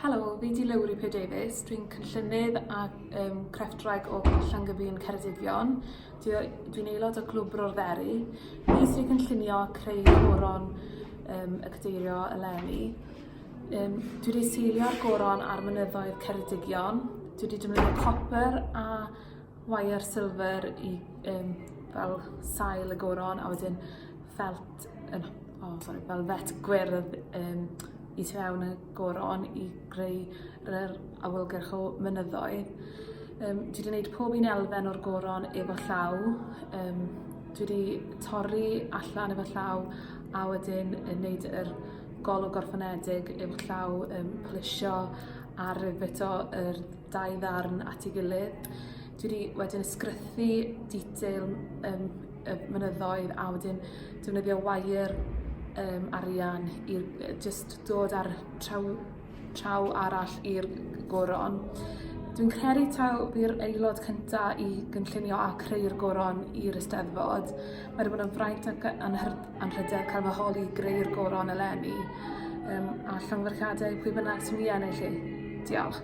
Helo, fi 'di Lowri P Davies, dwi'n cynllunydd a yym crefftwraig o Llangybi yn Ceredigion. Dwi o- dwi'n aelod o Glwb Bro'r Dderi. Fi sy 'di cynllunio a creu coron yym y cadeirio eleni. Yym dwi 'di seilio'r goron ar mynyddoedd Ceredigion. Dwi 'di defnyddio copr a wire silver i yym fel sail y goron a wedyn ffelt yn o sori felfet gwyrdd yym i tu fewn y goron i greu yr awyrgylch o mynyddoedd. Yym dwi 'di neud pob un elfen o'r goron efo llaw yym dwi 'di torri allan efo llaw a wedyn yn neud yr golwg gorffenedig efo llaw yym polisio a rifeto yr dau ddarn at ei gilydd. Dwi 'di wedyn ysgrythu detail yym y mynyddoedd a wedyn defnyddio wair yym arian i yy jyst dod â'r traw traw arall i'r goron. Dwi'n credu taw fi'r aelod cynta i gynllunio a creu'r goron i'r Eisteddfod. Mae wedi bod yn fraint ac anrhydedd cael fy holi i greu'r goron eleni. Yym a llongyfarchiadau i pwy bynnag sy'n mynd i ennill hi. Diolch.